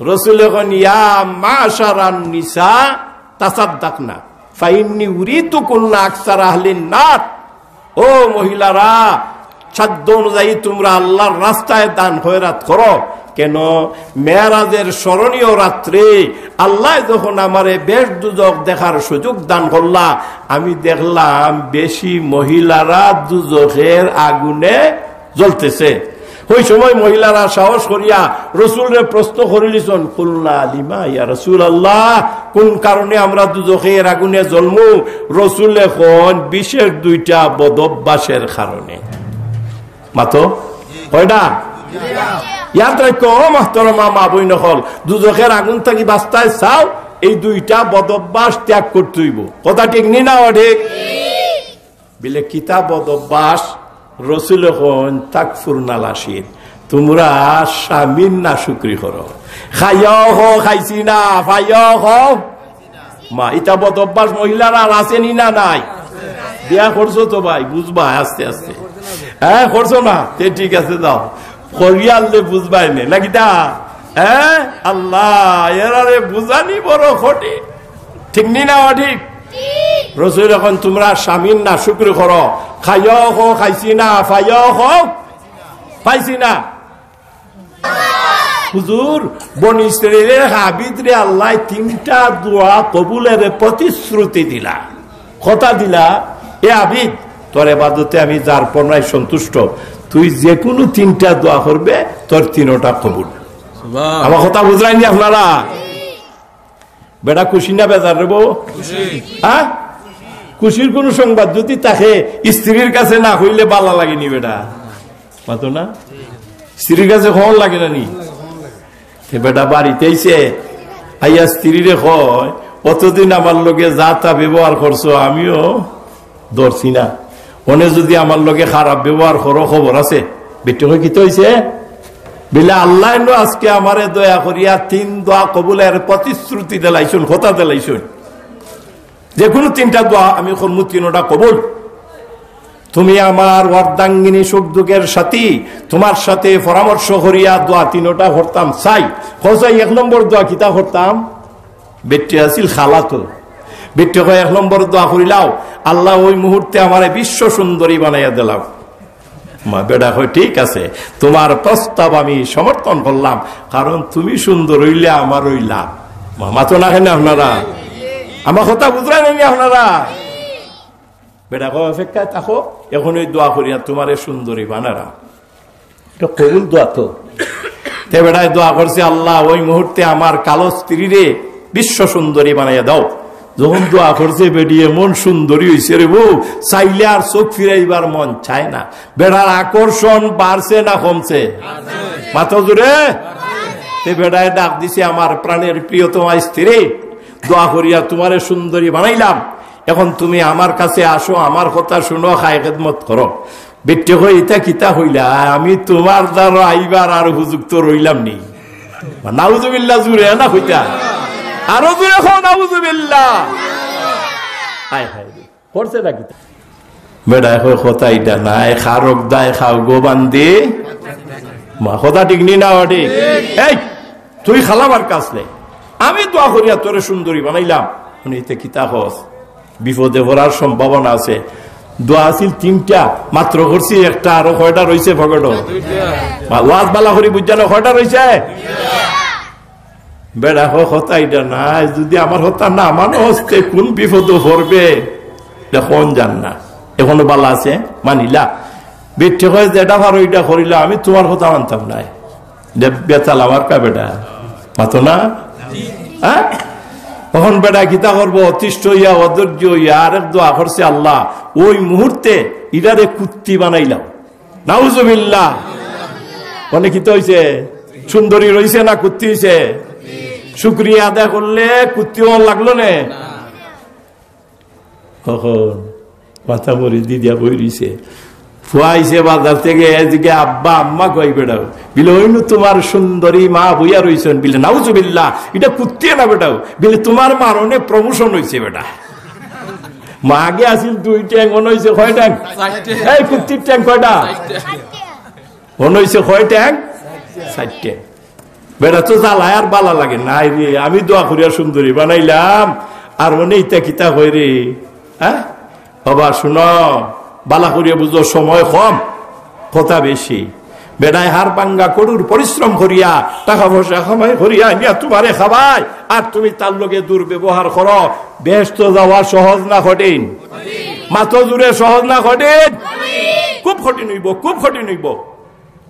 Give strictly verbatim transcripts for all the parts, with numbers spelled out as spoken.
রসুলে কইন, "ইয়া মাশারান নিসা, তাসাদ্দাকনা, ফাইন্নি উরিতুকুন্না আকসার আহলিন নার।" ও মহিলারা, সাধ্য অনুযায়ী তোমরা আল্লাহর রাস্তায় দান খয়রাত করো। কেন? মেরাজের স্মরণীয় রাত্রে আল্লাহ যখন আমারে বেহেশত দুজখ দেখার সুযোগ দান করলা, আমি দেখলাম বেশি মহিলারা দুজখের আগুনে জ্বলতেছে। ওই সময় মহিলারা সাহস করিয়া রসুলরে প্রশ্ন করিলিছন, "কুলনা লিমা ইয়া রাসূলুল্লাহ, কোন কারণে আমরা দুজখের আগুনে জ্বলমু?" রসুলে কইন, "বিশেষ দুইটা বদভ্যাসের কারণে।" মাতো? কয়টা? ইয়াদ রাখো, ও মহতরমা মা বইন অকল, দুজখের আগুন থাকি বাঁচতায় চাও, এই দুইটা বদভ্যাস ত্যাগ করতে হইব। কথা ঠিক নি না অঠিক? বিলে কিতা বদভ্যাস? রসুলে কইন, "তাকফুরনাল আশির, তোমরা স্বামীর নাশুকরি করো। খাইয়াও খাও, খাইছি না, পাইয়াও খাও।" মা, ইটা বদভ্যাস মহিলার আর আছে নি না নাই? বিয়া করছো তো ভাই, বুঝবা আস্তে আস্তে। হ্যাঁ, করছো না? তে ঠিক আছে, যাও। করিয়ালে বুঝবায় নে, নাকি তা? হ্যাঁ, আল্লাহ, এরারে বুঝানি বড় কঠিন। ঠিক নি না অঠিক? রসুলে কইন, "তোমরা স্বামীর নাশুকরি করো, খাইয়াও খাও, খাইছি না, পাইয়াও খাও, পাইছি না।" হুজুর, বনি ইসরাইলের আবিদরে আল্লাহ তিনটা দোয়া কবুলের প্রতিশ্রুতি দিলা, কথা দিলা, "এ আবিদ, তোর এবাদতে আমি যার পর নাই সন্তুষ্ট, তুই যে কোনো তিনটা দোয়া করবে, তোর তিনোটা কবুল।" আমার কথা বুঝলাইনি আপনারা? বেটা খুশি না বেজার রে বউ? হ্যাঁ, খুশির কোনো সংবাদ যদি থাকে, স্ত্রীর কাছে না কইলে বালা লাগেনি বেটা, মাতো না? স্ত্রীর কাছে কওন লাগে না নি? তে বেটা বাড়িত আইছে, আইয়া স্ত্রীরে কয়, "অতদিন আমার লগে যা তা ব্যবহার করছো, আমিও ধরছি না, অনে যদি আমার লগে খারাপ ব্যবহার করো, খবর আছে।" বেটি কয়, "কিতা অইছে?" বিলে, "আল্লাহ নু আজকে আমারে দয়া করিয়া তিন দোয়া কবুলের প্রতিশ্রুতি দিলাইছন, কথা দিলাইছন, যে কোনো তিনটা দোয়া আমি করমু, তিনোটা কবুল। তুমি আমার অর্ধাঙ্গিনী সুখ দুঃখের সাথী, তোমার সাথে পরামর্শ করিয়া দোয়া তিনোটা করতাম চাই।" কয়, "এক নম্বর দোয়া কিতা করতাম?" বেটি আছিল খালাতো। বেটি কয়, "এক নম্বর দোয়া করিলাও, আল্লাহ ওই মুহূর্তে আমারে বিশ্ব সুন্দরী বানাইয়া দিলাও।" মা, বেটা কয়, "ঠিক আছে, তোমার প্রস্তাব আমি সমর্থন করলাম, কারণ তুমি সুন্দর অইলে আমার অই লাভ।" মা, মাতো না কেনে আপনারা? আমার কথা বুঝরা নাইনি আপনারা? বেটা কয়, "অপেক্ষায় থাকো, এখন ওই দোয়া করিয়া তোমারে সুন্দরী বানারাম।" এটা কবুল দোয়া তো। তে বেটায় দোয়া করছে, "আল্লাহ, ওই মুহূর্তে আমার কালো স্ত্রীরে বিশ্ব সুন্দরী বানাইয়া দাও।" যখন দোয়া করছে, বেটি এমন সুন্দরী অইছে রে বউ, চাইলে আর চোখ ফিরাইবার মন চায় না। বেটার আকর্ষণ বাড়ছে না কমছে? মাতো জোরে। তে বেটায় ডাক দিছে, "আমার প্রাণের প্রিয়তমা স্ত্রী, দোয়া করিয়া তোমারে সুন্দরী বানাইলাম, এখন তুমি আমার কাছে আসো, আমার কথা শুনো, খায় খেদমত করো।" বেটি কয়, "ইতা কিতা কইলা? আমি তোমার দ্বারা আইবার আর হুজুক তো রইলাম নি।" নাউজুবিল্লাহ, জুরে না কইতা? আরো জুরে কও, নাউজুবিল্লাহ। হায় হায় রে, করছে না কিতা? বেটায় কয়, "কথা ইটা নায়, খারক দায় খাও গো বান্দি।" মা, কথা ঠিক নি না ঠিক? এই, তুই খালাবার কাছ নে। আমি দোয়া করিয়া তোরে সুন্দরী বানাইলাম। মানে, ইতে কিতা কস? বিপদে পড়ার সম্ভাবনা আছে। দোয়া আছিল তিনটা, মাত্র করছি একটা, আরো কয়টা রইছে পকেটো? মা, ওয়াজ বালা করি বুঝ জানো কয়টা রইছে? বেটা কয়, "কথা ইটা নায়, যদি আমার কথা না মানো, হস্তে কোন বিপদে পড়বে?" দেখুন, জান না, এখনো বালা আছে, মানিলা। বেটি কয়, "যেটা পারো ইটা করিলা, আমি তোমার কথা মানতাম নায়।" দে বেতাল আমার কা বেটা, মাতো না? হ্যাঁ? তখন বেটা কিতা করবো? অতিষ্ঠ হইয়া, অধৈর্য হইয়া আরেক দোয়া করছে, "আল্লাহ, ওই মুহূর্তে ইটারে কুত্তি বানাইলাও।" নাউজুবিল্লাহ। মানে কিতা হইছে? সুন্দরী রইছে না কুত্তি হইছে? শুক্রিয়া আদায় করলে কুত্তি অওয়ান লাগলো নে? কখন? মাথা মরি দিদিয়া বই রইছে। ফুয়া আইছে বাজার থেকে, এদিকে আব্বা আম্মা কই বেটাও। বিলে, "ওই নু তোমার সুন্দরী মা বইয়া রইছেন।" বিলে, "নাউজুবিল্লাহ, ইটা কুত্তি না বেটাও।" বিলে, "তোমার মারণে promotion হইছে বেটা।" মা আগে আছিল দুই ঠ্যাং, অন হইছে কয় ঠ্যাং? চাইর ঠ্যাং। এই কুত্তির ঠ্যাং কয়টা? চাইর ঠ্যাং। অন হইছে কয় ঠ্যাং? চাইর ঠ্যাং। বেটা তো জ্বালায় আর বালা লাগে না রে, আমি দোয়া করিয়া সুন্দরী বানাইলাম, আর মনে ইতা কিতা কয় রে? হ্যাঁ বাবা, শুনো, বালা করিয়া বুঝো, সময় কম, কথা বেশি। বেটায় হাড় ভাঙ্গা কঠোর পরিশ্রম করিয়া, টাকা পয়সা কামাই করিয়া আনিয়া তুমারে খাবায়, আর তুমি তার লগে দুর্ব্যবহার করো, বেহেস্তো যাওয়া সহজ না কঠিন? মাতো জুরে, সহজ না কঠিন? খুব কঠিন অইবো, খুব কঠিন অইবো।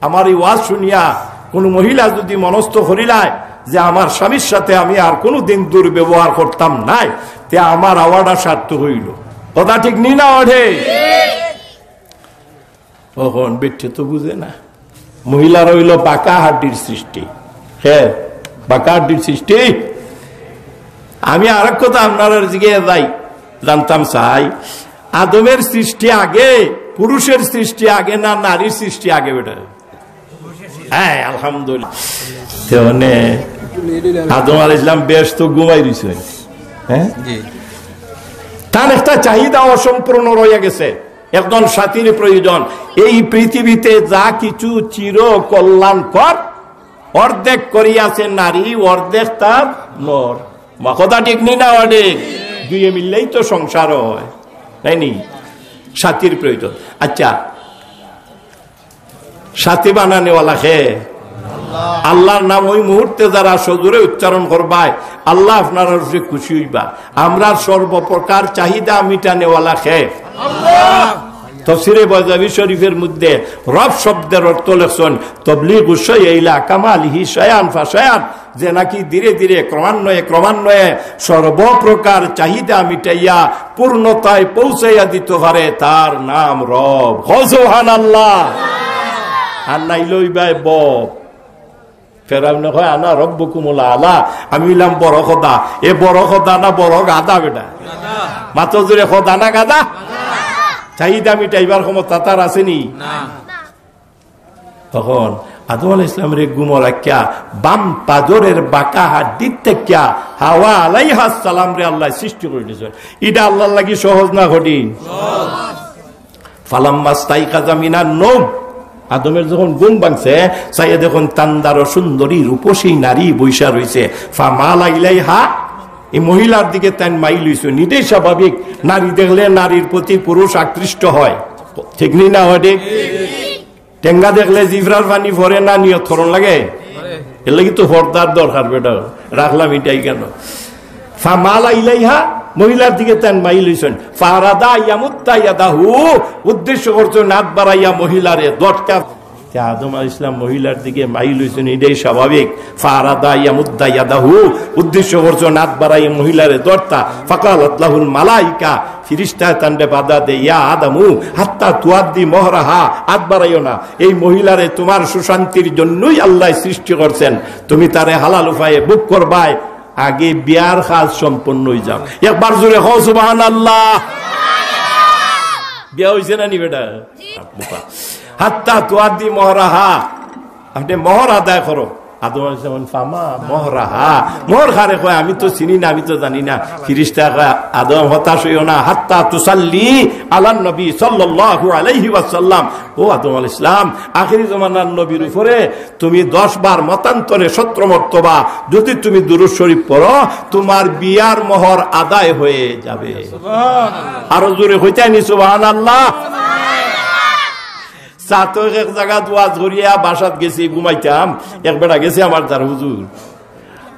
আমার এই ওয়াজ শুনিয়া কুনু মহিলা যুদি মনস্থ করিলায় যে আমার স্বামীর সাথে আমি আর কুনুদিন দুর্ব্যবহার করতাম নায়, তে আমার আওয়াটা সার্থক অইলো। কথা ঠিক নি না অঠে? অখন বেটিয়ে তো বুঝে না, মহিলারা অইলো বাঁকা হাড্ডির সৃষ্টি। হ্যাঁ, বাঁকা হাড্ডির সৃষ্টি। আমি আরেক কথা আপনারার জিগাইয়া যাই, জানতাম চাই, আদমের সৃষ্টি আগে, পুরুষের সৃষ্টি আগে না নারীর সৃষ্টি আগে বেটা? হ্যাঁ, আলহামদুলিল্লাহ। তে মানে আদম আলাইহিস সালাম বেহেস্তো ঘুমাই রইছইন, হ্যাঁ? তার একটা চাহিদা অসম্পূর্ণ রইয়া গেছে, একজন সাথীর প্রয়োজন। এই পৃথিবীতে যা কিছু চির কল্যাণকর, অর্ধেক করিয়াছে নারী, অর্ধেক তার নর। মা, কথা ঠিক নি না অঠে? দুইয়ে মিললেই তো সংসার হয়, তাই নি? সাথীর প্রয়োজন। আচ্ছা, সাথী বানানেওয়ালা কে? আল্লাহর নাম ওই মুহূর্তে যারা সজোরে উচ্চারণ করবায়, আল্লাহ আপনারার উপরে খুশি অইবা। আমরার সর্বপ্রকার চাহিদা মিটানেওয়ালা কে? তফসিরে বয়জাবি শরীফের মধ্যে রব শব্দের অর্থ লেখছইন, তবলিগু শাইই ইলা কামালিহি শায়ান ফা শায়ান, যে নাকি ধীরে ধীরে, ক্রমান্বয়ে ক্রমান্বয়ে সর্বপ্রকার চাহিদা মিটাইয়া পূর্ণতায় পৌঁছাইয়া দিতো পারে, তার নাম রব। কও সুবহানাল্লাহ। আর নাইলে অইবায় বব। ফেরাউনে কয়, "আনা রব্বুকুমুল আলা", আমি অইলাম বড় খোদা। এ বড় খোদা না বড় গাধা বেটা? মাতো জুরে, খোদা না গাধা? চাহিদা মিটাইবার ক্ষমতা তার আছে নি? তখন আদম আলাইহিস সালামরে ঘুমো রাখিয়া বাম পাজরের বাঁকা হাড্ডির থাকিয়া হাওয়া আলাইহাস সালামরে আল্লায় সৃষ্টি করি দিছইন। ইটা আল্লাহর লাগি সহজ না কঠিন? ফালাম্মা ইস্তাইকাযা মিনান নাওম, আদমের যখন ঘুম ভাঙছে, চাইয়া দেখইন তান্দারো সুন্দরী রূপসী নারী বইসা রইছে। ফামালা ইলাইহা, এই মহিলার দিকে তাইন মাইল অইছইন। ইটাই স্বাভাবিক, নারী দেখলে নারীর প্রতি পুরুষ আকৃষ্ট হয়, ঠিক নি না অঠে? টেঙ্গা দেখলে জিফরার পানি পড়ে না, নিয়ত করন লাগে। এর লাগি তো পর্দার দরকার বেটা, রাখলাম ইটাই কেন। ফামালা ইলাইহা, মহিলার দিকে তাইন মাইল অইছইন। ফারাদা ইয়ামুদ্দা ইয়াদাহু, উদ্দেশ্য করছইন আত বাড়াইয়া মহিলারে ধরতা। তে আদম আলাইহিস সালাম মহিলার দিকে মাইল অইছইন, ইটাই স্বাভাবিক। ফারাদা ইয়ামুদ্দা ইয়াদাহু, উদ্দেশ্য করছইন আত বাড়াইয়া মহিলারে ধরতা। ফাকালাত লাহুল মালাইকা, ফিরিস্তায় তানরে বাধা দেয়, "ইয়া আদামু, হাত্তা তুয়াদ্দি মোহরাহা, আত বাড়াইও না। এই মহিলারে তুমার সুশান্তির জন্যই আল্লায় সৃষ্টি করছেন, তুমি তারে হালাল উপায়ে ভোগ করবায়, আগে বিয়ার কাজ সম্পন্ন অই যাউক।" একবার জুরে কও সুবহানাল্লাহ। বিয়া অইছে না নি বেটা? হাত্তা তুয়াদ্দি মোহরাহা, আপনে মোহর আদায় করো। আদম আলাইহিস সালাম, "ফামা মোহরাহা।" মোহর কারে কয়, আমি তো চিনি না, আমি তো জানি না। ফিরিস্তা কয়, "আদম, হতাশ অইও না, হাত্তা তুসাল্লি আলান নবী সাল্লাল্লাহু আলাইহি ওয়াসাল্লাম।" ও আদম আলাইহিস সালাম, আখেরি জমানার নবীর উপরে তুমি দশ বার মতান্তরে সতেরো মর্তবা যদি তুমি দুরূদ শরীফ পড়ো, তুমার বিয়ার মোহর আদায় হয়ে যাবে। আরো জুরে কইতায় নি সুবহানাল্লাহ? ছাতক এক জাগাত ওয়াজ করিয়া বাসাত গেছি, ঘুমাইতাম। এক বেটা গেছে আমার দ্বার, "হুজুর,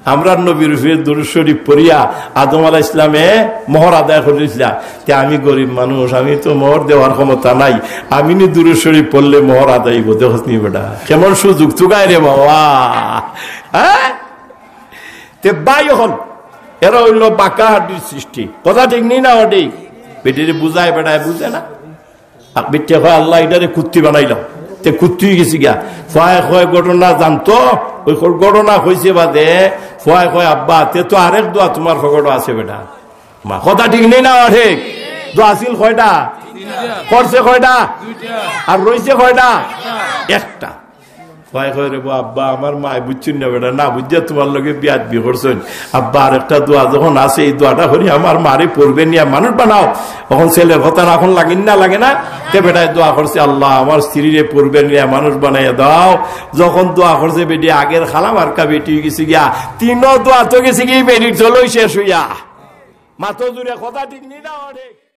আমরার নবীর উপরে দুরূদ শরীফ পড়িয়া আদম আলাইহিস সালামে মোহর আদায় করিলিছলা। তে আমি গরিব মানুষ, আমি তো মোহর দেওয়ার ক্ষমতা নাই, আমি নি দুরূদ শরীফ পড়লে মোহর আদায় অইবো।" দেখছ নি বেটা, কেমন সুযোগ তুকায় রে বাবা, হ্যাঁ? তে ভাই, অখন এরা অইলো বাঁকা হাড্ডির সৃষ্টি, কথা ঠিক নি না অঠে? বেটিরে বুঝায়, বেটায় বুঝে না। আর বেটিয়ে কয়, "আল্লাহ, ইটারে কুত্তি বানাইলাম।" তে কুত্তি অইগেছে গিয়া। ফুয়ায় কয় ঘটনা জানতো, ওই ঘটনা কইছে বাদে, ফুয়ায় কয়, "আব্বা, তে তো আরেক দোয়া তুমার পকেটো আছে বেটা।" মা, কথা ঠিক নি না অঠে? দোয়া আছিল কয়টা? করছে কয়টা? আর রইছে কয়টা? একটা। ভাই কয়, "রে বা আব্বা, আমার মায় বুঝছইন না বেটা, না বুঝিয়া তুমার লগে বেয়াদবি করছইন। আব্বা, আর একটা দোয়া যখন আছে, এই দোয়াটা করি, আমার মারে পূর্বে নিয়া মানুষ বানাও।" অখন ছেলের কথা না অখন লাগিন না, লাগে না? তে বেটায় দোয়া করছে, "আল্লাহ, আমার স্ত্রীরে পূর্বে নিয়া মানুষ বানাইয়া দাও।" যখন দোয়া করছে বেটি, আগের খালা মার্কা বেটি অইগেছে গিয়া, তিনও দোয়া তো গেছে গিয়া বেটির চলই শেষ অইয়া। মাতো জুরে কথা ঠিক নি না অনেক?